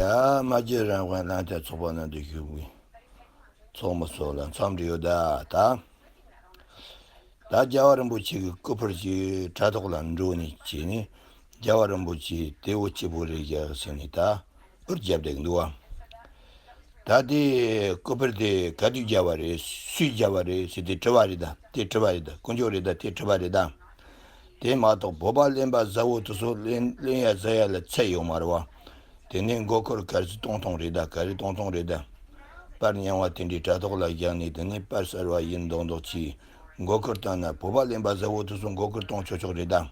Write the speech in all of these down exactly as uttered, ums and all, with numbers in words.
ད་མ་བརྗེད་རང་དབང་བླ་མཐའི་ཚོགས་པ་ནང་དུ་བཞུགས་པའི་ཚོགས་མི་ཚོ་ལ་འཚམས་འདྲི་ཡོད་ད། ད་ད་རྒྱལ་བ་རིན་པོ་ཆེ་གི་སྐུ་ཕུར་གྱི་དྲ་ཐོག་ལ་འགྲོ་ནས་བྱས་ནས། རྒྱལ་བ་རིན་པོ་ཆེ་དེ་བོ་སྐྱིད་པོ་རེད་བཞག་ཟེར་ནས་ད་འུར་རྒྱབ་བསྡད་འདུག་བ། ད་དེ་སྐུ་ཕུར་དེ་ག་དུས་བརྒྱབ་པ་རེད། སུས་བརྒྱབ་པ་རེད་ཟེར་དེ་དྲི་བ་རེད་ད། དེ་དྲི་བ་རེད་ད། དཀོན་མཆོག་རེད་ད། དེ་དྲི་བ་རེད་ད། དེ་མ་གཏོགས་བོད་པ་གླེན་པ་བཟང་བོ་དེ་ཚོ་གླེན་གླེན་ཡ་ཟ་ཡ་ལ་ཚད་ཡོད་མ་རེད་བ། དེ་ནས་མགོ་སྐོར་ག་རེ་གཏོང་གཏོང་རེད་ད། ག་རེ་གཏོང་གཏོང་རེད་ད། པར་རྙིང་བ་དེ་འདྲའི་དྲ་ཐོག་ལ་བཞག་ནས། དེ་ནས་པར་གསར་བ་ཡིན་མདོག་མདོག་གིས་མགོ་སྐོར་བཏང་ན། བོད་པ་གླེན་པ་བཟང་བོ་དེ་ཚོ་མགོ་སྐོར་གཏོང་ཆོག་ཆོག་རེད་ད།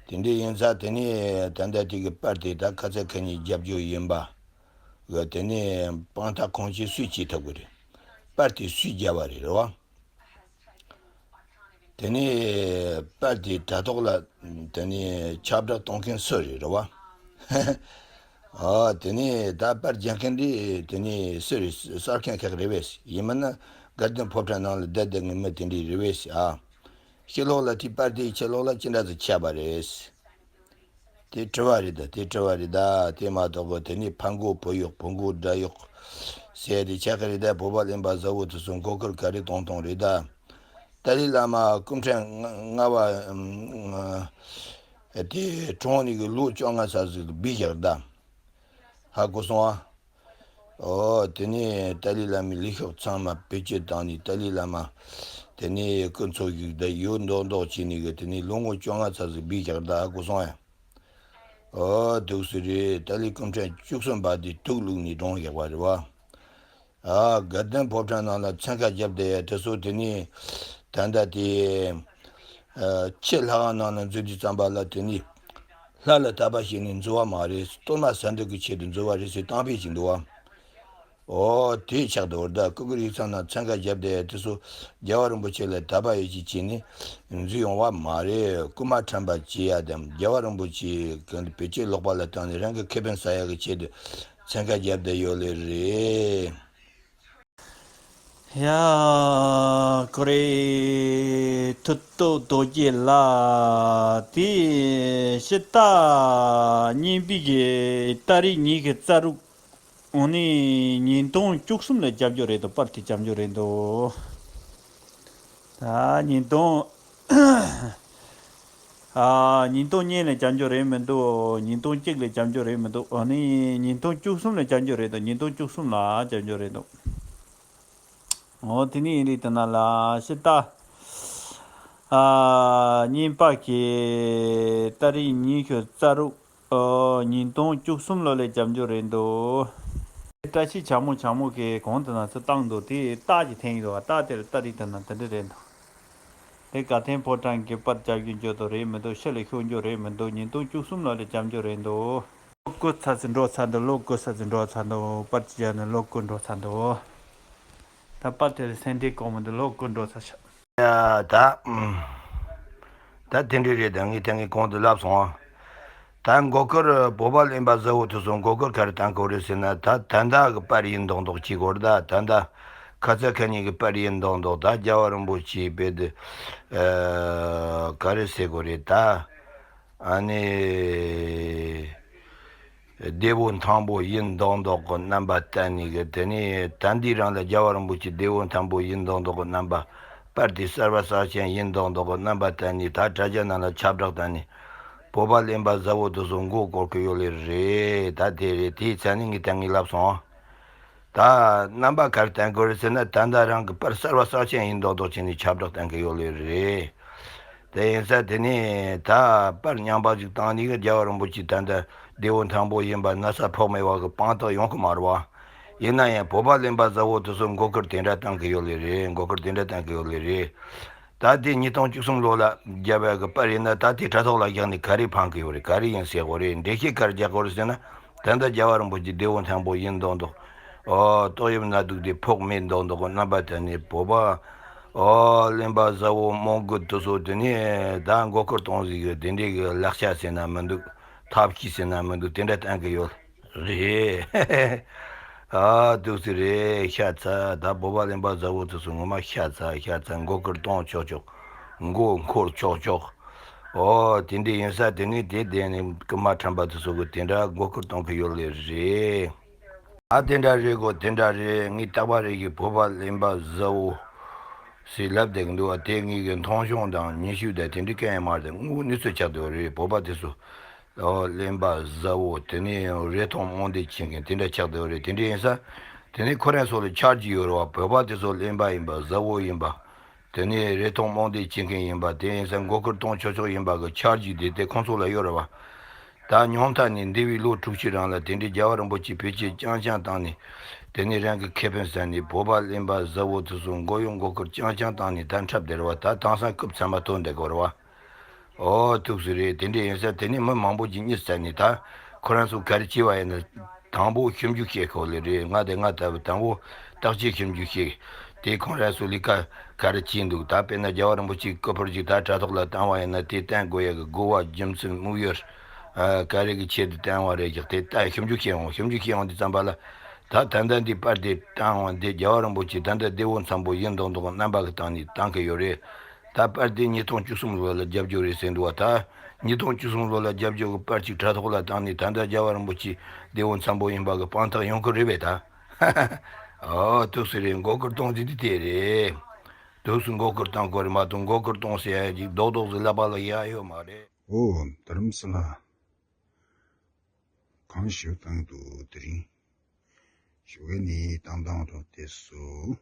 དེ་འདྲ་ཡིན་ཙང་དེ་ནས་ད་ལྟ་དེ་གི་པར་དེ་ད་ཁ་ཚ་ཁ་ཉིན་རྒྱབ་སྐྱོར་ཡིན་པ་གི་དེ་ནས་དཔང་རྟགས་ཁུངས་སྐྱེལ་སུས་བྱེད་ཐུབ་ཀྱི་རེད། པར་དེ་སུས་བརྒྱབ་པ་རེད། རེད་བ། དེ་ནས་པར་དེ་དྲ་ཐོག་ལ་དེ་ནས་ཁྱབ་བསྒྲགས་གཏོང་མཁན་སུ་རེད། རེད་བ། ཨ་དེ་ནས་ད་པར་རྒྱག་མཁན་དེ་དེ་ནས་སུ་རེད། གསར་མཁན་ཁག་རེད་པས། ཡིན་མིན་ན་དགའ་ལྡན་ཕོ་བྲང་ནང་ལ་བསྡད་བསྡད་མཁན་མི་དེ་འདྲས་རེད་པས། ཨ་ཕྱི་ལོགས་ལ་དེ་པར་དེ་ཕྱི་ལོགས་ལ་ཅི་འདྲ་ཟིག་ཆགས་པ་རེད། དེ་དྲི་བ་རེད་ད། དེ་དྲི་བ་རེད་ད། དེ་མ་གཏོགས་པ་དེ་ནས་ཕ་མགོ་བུ་གཡོག་བུ་མགོ་དགྲ་གཡོག་ཟེར་དེ་ཆགས་ཀྱི་རེད་ད། བོད་པ་གླེན་པ་བཟང་བོ་དེ་ཚོ་མགོ་སྐོར་ག་རེ་གཏོང་གཏོང་རེད་ད། ཏཱ་ལའི་བླ་མ་སྐུ་ཕྲེང་ལྔ་པ་དེ་གྲོངས་ནས་གི་ལོ་བཅོ་ལྔ་ཙམ་ཟིག་འབུད་བཞག་ད། ཧ་གོ་སོང་ཨ། ཨོ་དེ་ནས་ཏཱ་ལའི་བླ་མའི་ལས་ཤོག་ཚང་མ་བེད་སྤྱོད་བཏང་ནས། ཏཱ་ལའི་བླ་མ་དེ་ནས་སྐུ་འཚོ་བཞུགས་བསྡད་ཡོད་མདོག་མདོག་བྱས་ནས་གི་དེ་ནས་ལོ་ངོ་བཅོ་ལྔ་ཙམ་ཟིག་འབུད་བཞག་ད། ཧ་གོ་སོང་ཨ། ཨོ་འདུག་སེ་རེད། ཏཱ་ལའི་སྐུ་ཕྲེང་བཅུ་གསུམ་པ་དེ་དུག་བླུགས་ནས་བཀྲོངས་བཞག་པ་རེད་བ། ཨ་དགའ་ལྡན་ཕོ་བྲང་ནང་ལ་མཚན་ཁ་བརྒྱབ་བསྡད་ཡ་དེ་ཚོ་དེ་ནས་ད་ལྟ་དེ་ཨ་ཕྱི་ལྷ་ཁང་ནང་ལ་འཛུལ་དུས་ཙམ་པ་ལ་དེ་ནས་ལྷ་ལ་དད་པ་བྱས་ནས་འཛུལ་བ་མ་རེད། གཏོར་མ་ཟ་འདོད་ཀྱི་ཆེད་དུ་འཛུལ་བ་རེད་ཟེར་གཏམ་དཔེ་ཅིག་འདུག་བ། ཨོ་དེ་ཆགས་འདུག་ད་སྐུ་སྒེར་ཡིག་ཚང་ནང་མཚན་ཁ་བརྒྱབ་བསྡད་ཡ་དེ་ཚོ་རྒྱལ་བ་རིན་པོ་ཆེ་ལ་དད་པ་ཡོད་ཅིག་བྱས་ནས་འཛུལ་ཡོང་བ་མ་རེད། རྐུ་མ་ཕྲན་པ་བྱེད་ཡ་དང་རྒྱལ་བ་རིན་པོ་ཆེ་གི་བེད་སྤྱོད་ལོག་པ་ལ་བཏང་ནས་རང་གི་ཁེ་ཕན་ཟ་ཡ་གི་ཆེད་དུ་མཚན་ཁ་བརྒྱབ་བསྡད་ཡོད་ལེ་རེད། ཡ། ཀོ་རེ་ཐུ་ཏོ་རྡོ་རྗེ་ལ་དེ་ཕྱི་ཟླ་གཉིས་པའི་གི་ཏ་རིག་ཉི་ཤུ་རྩ་དྲུག་འོ་ནི་ཉིས་སྟོང་བཅུ་གསུམ་ལ་རྒྱབ་སྐྱོར་རེད་འདུག་པར་དེ་རྒྱབ་སྐྱོར་རེད་འདུག་ད་ཉིས་སྟོང་ཨ་ཉིས་སྟོང་གཉིས་ལ་རྒྱབ་སྐྱོར་རེད་མི་འདུག་ཉིས་སྟོང་གཅིག་ལ་རྒྱབ་སྐྱོར་རེད་མི་འདུག་འོ་ནི་ཉིས་སྟོང་བཅུ་གསུམ་ལ་རྒྱབ་སྐྱོར་རེད་འདུག་ཉིས་སྟོང་བཅུ་གསུམ་ལ་རྒྱབ་སྐྱོར་རེད་འདུག་འོ་དེ་ནི་ཡིན་རེད། དེ་ན་ལ་ཕྱི་ཟླ་ཨ་གཉིས་པ་གི་ཏ་རིག་ཉི་ཤུ་རྩ་དྲུག་ཨོ་ཉིས་སྟོང་བཅུ་གསུམ་ལོ་ལས་རྒྱབ་སྐྱོར་རེད་འདུག་བཀྲ་ཤིས་ཆ་མོ་ཆ་མོ་གིས་གོང་དུ་ན་ཚུར་བཏང་འདུག་དེ་རྟགས་ཀྱི་འཐེན་ཡིན་འདུག་རྟགས་དེར་ཏ་རིག་དེ་ན་དེ་འདྲ་རེད་འདུག་དེ་དགའ་ལྡན་ཕོ་བྲང་གི་པར་རྒྱབ་རྒྱུ་འཇོག་འདུག་རེད་མི་འདུག་ཕྱི་ལ་ཤོར་འཇོག་རེད་མི་འདུག་ཉིས་སྟོང་བཅུ་གསུམ་ལོ་ལས་རྒྱབ་སྐྱོར་རེད་འདུག་ལོ་དགུ་ཚར་ཚུར་འགྲོ་ཚར་འདུག་ལོ་དགུ་ཚར་ཚུར་འགྲོ་ཚར་འདུག་པར་ཅི་བྱས་ནས་ལོ་དགུ་འགྲོ་ཚར་འདུག་ད་པར་དེར་སེ་འབྲས་གོང་མི་འདུག་ལོ་དགུ་འགྲོ་ཚར་ཤག་ཡ་ད། ཨུམ། ད་དེ་འདྲ་རེད། ད་ངས་ད་ངས་གོང་དུ་ལབ་སོང་། ད་མགོ་སྐོར་བོད་པ་གླེན་པ་བཟང་བོ་དེ་ཚོ་མགོ་སྐོར་ག་རེ་བཏང་དགོས་རེད་ཟེར་ན། ད་ད་ལྟ་གི་པར་ཡིན་མདོག་མདོག་བྱེད་དགོས་རེད། ད་ད་ལྟ་ཁ་ཚ་ཁ་ཉིན་གི་པར་ཡིན་མདོག་མདོག་ད་རྒྱལ་བ་རིན་པོ་ཆེའི་དཔེ་དེ་ཨ་ག་རེ་ཟེར་དགོས་རེད་ད། ཨ་ནི། བདེ་བོ་ཐང་པོ་ཡིན་མདོག་མདོག་གི་རྣམ་པ་བསྟན་ནས་གི། དེ་ནས་ད་འདི་རང་ལ་རྒྱལ་བ་རིན་པོ་ཆེ་བདེ་བོ་ཐང་པོ་ཡིན་མདོག་མདོག་གི་རྣམ་པ། པར་དེ་གསར་བ་གསར་ཆེན་ཡིན་མདོག་མདོག་གི་རྣམ་པ་བསྟན་ནས། ད་དྲ་རྒྱ་ནང་ལ་ཁྱབ་བསྒྲགས་བཏང་ནས་བོད་པ་གླེན་པ་བཟང་བོ་དེ་ཚོ་མགོ་སྐོར་གི་ཡོད་ལེ་རེད། ད་དེ་རེད། དེའི་ཚད་ནས་ངས་ད་ངས་ལབ་སོང་། ད་རྣམ་པ་ག་རེ་བསྟན་དགོས་རེད་ཟེར་ན། ད་ལྟ་རང་གི་པར་གསར་བ་གསར་ཆེན་ཡིན་མདོག་མདོག་བྱས་ནས་ཁྱབ་བསྒྲགས་བཏང་གི་ཡོད་ལེ་རེད། དེ་ཡིན་ཙང་དེ་ནས་ད་པར་རྙིང་པ་ཞིག་བཏང་ནས་གི་རྒྱལ་བ་རིན་པོ་ཆེ་ད་ལྟ་བདེ་བོ་ཐང་པོ་ཡིན་པ་ན་ཚ་ཕོག་མེད་པ་གི་དཔང་རྟགས་ཡོང་གི་མ་རེད་བ། ཡིན་ན་ཡང་བོད་པ་གླེན་པ་བཟང་བོ་དེ་ཚོ་མགོ་སྐོར་དེ་འདྲ་བཏང་གི་ཡོད་ལེ་རེད། མགོ་སྐོར་དེ་འདྲ་བཏང་གི་ཡོད་ལེ་རེད། ད་དེ་ཉིས་སྟོང་བཅུ་གསུམ་ལོ་ལ་བརྒྱབ་པའི་གི་པར་ཡིན་ན། ད་དེ་དྲ་ཐོག་ལ་བཞག་ནས་ག་རེ་ཕན་གི་ཡོད་རེད། ག་རེ་ཡིན་ཟེར་དགོས་རེད། འགྲེལ་བཤད་ག་རེ་རྒྱག་དགོས་རེད་ཟེར་ན། ད་ལྟ་རྒྱལ་བ་རིན་པོ་ཆེ་བདེ་བོ་ཐང་པོ་ཡིན་མདོག་མདོག་ཨོ་ཏོག་དབྱིབས་ནད་དུག་དེ་ཕོག་མེད་མདོག་མདོག་གི་རྣམ་པ་དེ་ནས་བོད་པ་ཨོ་གླེན་པ་བཟང་བོ་མང་པོ་དེ་ཚོ་དེ་ནས་ད་མགོ་སྐོར་གཏོང་ཟིག་གི་དེ་འདྲའི་གི་ལག་ཆ་ཟེར་ན་མི་འདུག་ཐབས་ཤེས་ཟེར་ན་མི་འདུག་དེ་འདྲ་བསྟན་གི་ཡོད་རེད། ཨ་འདུག་སེ་རེད། ཤ་ཚ། ད་བོད་པ་གླེན་པ་བཟང་བོ་དེ་ཚོ་ངོ་མ་ཤ་ཚ་ཤ་ཚ། མགོ་སྐོར་གཏོང་ཆོག་ཆོག་མགོ་འཁོར་ཆོག་ཆོག་ཨོ་དེ་འདྲ་ཡིན་ས། དེ་ནས་དེ་བསྡད་ནས་རྐུན་མ་ཁྲམ་པ་དེ་ཚོ་གི་དེ་འདྲ་མགོ་སྐོར་གཏོང་གི་ཡོད་ལེ་རེད། ཨ་དེ་འདྲ་རེད་གོ། དེ་འདྲ་རེད། ངས་རྟག་པར་རེ་ཞིག་བོད་པ་གླེན་པ་བཟང་བོ་ཞེས་ལབ་བསྡད་ཀྱི་འདུག་བ། དེ་ངེད་ཀྱི་མཐོང་ཆུང་དང་ཉེས་ཤུགས་དང་དེ་འདྲ་གང་ཡང་མ་རེད། དངོས་གནས་ཚུལ་ཆགས་བསྡད་པ་རེད། བོད་པ་དེ་ཚོ་ཨོ་གླེན་པ་བཟང་བོ། དེ་ནས་རེ་ཐོང་རྨོངས་དད་བྱེད་མཁན་དེ་འདྲ་ཆགས་བསྡད་པ་རེད། དེ་འདྲ་ཡིན་ས། དེ་ནས་ཁོ་རང་ཚོ་ལ་ཆགས་ཀྱི་ཡོད་རེད་བ། བོད་པ་དེ་ཚོ་གླེན་པ་ཡིན་པ་བཟང་བོ་ཡིན་པ། དེ་ནས་རེ་ཐོང་རྨོངས་དད་བྱེད་མཁན་ཡིན་པ། དེ་ཡིན་ས་མགོ་སྐོར་གཏོང་ཆོག་ཆོག་ཡིན་པ་གི་ཆགས་ཀྱི་དེ་དེ་ཁོང་ཚོ་ལ་ཡོད་རེད་བ། ད་སྙིང་ཐག་ནས་འདས་པའི་ལོ་དྲུག་ཅུ་རིང་ལ་དེ་འདྲའི་རྒྱལ་བ་རིན་པོ་ཆེ་བེད་སྤྱོད་རྐྱང་རྐྱང་བཏང་ནས། དེ་ནས་རང་གི་ཁེ་ཕན་བསམ་ནས་བོད་པ་གླེན་པ་བཟང་བོ་དེ་ཚོ་མགོ་གཡོག་མགོ་སྐོར་རྐྱང་རྐྱང་བཏང་ནས་ད་འཁྲབ་བསྡད་རེད་བ། ད་དེང་སང་སྐབས་ཚང་མ་ཐོན་བསྡད་གོ་རེད་བ། ཨོ་ཐུགས་སུ་རེད། དེ་འདྲ་ཡིན་ས། དེ་ནས་མི་མང་པོ་ཅིག་གཉིད་སད་ནས། ད་ཁོ་རང་ཚོ་ག་རེ་བྱས་པ་ཡིན་ན། དང་པོ་ཞིབ་འཇུག་བྱེད་དགོས་ལེ་རེད། ང་དེ་ང་ལྟ་བུ་དང་པོ་བརྟག་དཔྱད་ཞིབ་འཇུག་བྱེད། དེ་ཁོང་རང་ཚོ་ལས་ཀ་ག་རེ་བྱས་འདུག་ད་དཔེར་ན་རྒྱལ་བ་རིན་པོ་ཆེའི་སྐུ་ཕུར་ཅིག་ད་དྲ་ཐོག་ལ་བཏང་བ་ཡིན་ན། དེ་བཏང་དགོས་ཡ་གི་དགོས་པ། རྒྱུ་མཚན་དམིགས་ཡུལ་ཨ་ག་རེ་གི་ཆེད་དུ་བཏང་བ་རེད་ཅིག་དེ་ད་ཞིབ་འཇུག་བྱེད་འོང་། ཞིབ་འཇུག་བྱེད་འོང་དུས་ཙམ་པ་ལ། ད་ད་ལྟ་འདི་པར་དེ་བཏང་བ་འདི་རྒྱལ་བ་རིན་པོ་ཆེ་ད་ལྟ་བདེ་བོ་འཚམས་པོ་ཡིན་མདོག་མདོག་རྣམ་པ་གི་སྟེང་ནས་བཏང་གི་ཡོད་རེད། ད་པར་དེ་ཉིས་སྟོང་བཅུ་གསུམ་ལོ་ལ་རྒྱབ་སྐྱོར་རེད་ཟེར་འདུག་བ། ད་ཉིས་སྟོང་བཅུ་གསུམ་ལོ་ལ་རྒྱབ་སྐྱོར་གི་པར་ཅིག་དྲ་ཐོག་ལ་བཏང་ནས། ད་ལྟ་རྒྱལ་བ་རིན་པོ་ཆེ་བདེ་བོ་འཚམས་པོ་ཡིན་པ་གི་དཔང་རྟགས་ཡོང་གི་རེད་པས། ད་ཨོ་ཐུགས་སུ་རེད། མགོ་སྐོར་གཏོང་རྒྱུ་དེ་དེ་རེད། ཐུགས་སུ་མགོ་སྐོར་གཏོང་དགོས་རེད་མ་གཏོགས། མགོ་སྐོར་གཏོང་ཟེར་ཡ་ཅིག་རྡོག་རྡོག་ཟིག་ལག་པ་ལ་ཡ་ཡོད་མ་རེད། ཨོ་དྷ་རམ་ས་ལ། གང་ཞུ་བཏང་འདུག་དེ་རིང་ཞུ་གི་ནི་བཏང་བཏང་རོགས་དེ་སུ།